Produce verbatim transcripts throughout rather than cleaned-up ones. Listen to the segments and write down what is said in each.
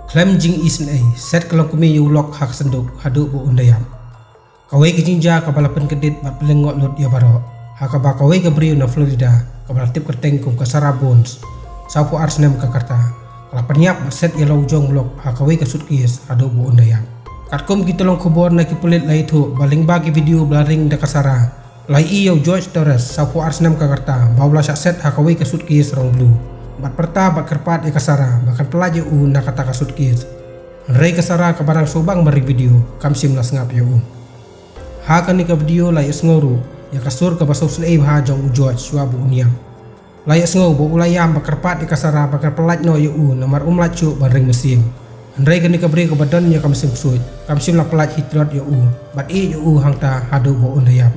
Khlem jingisynei, Seth ka long kmie ïa u lok ha ka synduk haduh ba un da ïap. Kawei ka jingjia kaba la pynkyndit bad pynlyngngoh lut ïa baroh, ha kaba kawei ka briew na Florida kaba la tip kyrteng kum ka Sarah Bones, sawphew ar snem ka rta, ka la pynïap bad set ïa la u jong u lok ha kawei ka suitcase haduh ba un da ïap. Katkum ki tyllong khubor na ki pulit la ïathuh ba lyngba ki video ba la ring da ka Sarah, la ïohi ïa u George Torres, sawphew ar snem ka rta, ba u la shah set ha kawei ka suitcase rong blue, bad pyrta bad kyrpad ïa ka Sarah ba kan pyllait ïa u na kata ka suitcase. Hynrei ka Sarah kaba dang sngewbang ban ring video kam shym la sngap ïa u. Ha kane ka video la ïohsngew ruh ïa ka sur kaba sngewsynei bha jong u George shuwa ba un ïap. La ïohsngew ba u la ïam bad kyrpad ïa ka Sarah ba kan pyllait noh ïa u namar um lah shuh ban ring mynsiem. Hynrei kane ka briew kaba don ïa ka mynsiem ksuid kam shym la pyllait hi trot ïa u bad ïeh ïa u hangta haduh ba un da ïap.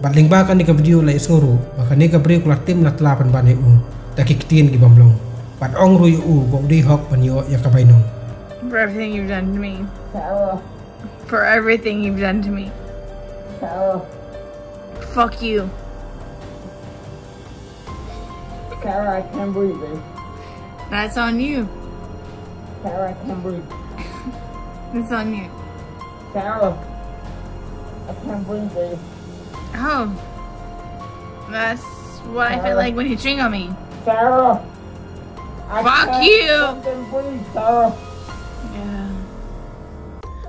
Bad lyngba kane ka video la ïohsngew ruh ba kane ka briew ka la tim la tla pynban ïa u da ki ktien ki bym long, bad ong ruh ïa u ba u dei hok ban ïoh ïa ka bainong. For everything you've done to me. Sarah, For everything you've done to me. Sarah, Fuck you. Sarah, I can't breathe, babe. That's on you. Sarah, I can't breathe. It's on you. Sarah, I can't breathe, babe. Oh. That's what I feel like when you drink on me. Sarah, I Fuck can't you. fucking breathe, Sarah. Yeah.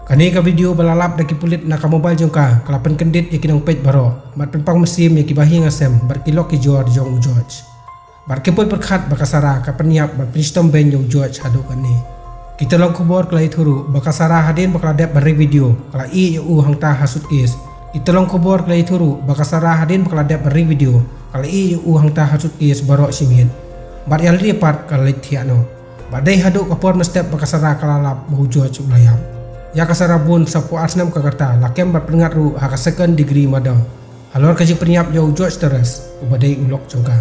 Kane ka video ba la lap da ki pulit na ka mobile jong ka, ka la pynkyndit ïa ki nongpeit baroh bad pynpang mynsiem ïa ki bahaïing hasem bad ki lok ki jor jong u George. Bad ki pyrkhat ba ka Sarah ka pynïap bad pynshitom bein ïa u George haduh kane. Ki tyllong khubor ki la ïathuh ruh ba ka Sarah hadien ba ka la dep ban ring video, ka la ïeh ïa u hangta ha suitcase. Ki tyllong khubor ki la ïathuh ruh ba ka Sarah hadien ba ka la dep ban ring video, ka la ïeh ïa u hangta ha suitcase baroh shi miet. Bad ïa lade pat ka la leit thiah noh. Bad dei haduh ka por mynstep ba ka Sarah ka la lap ba u George u la ïap. Ïa ka Sarah Bones, sawphew ar snem ka rta, la kem bad pynngat ruh ha ka second degree murder halor ka jingpynïap ïa u George Torres, uba dei u lok jong ka.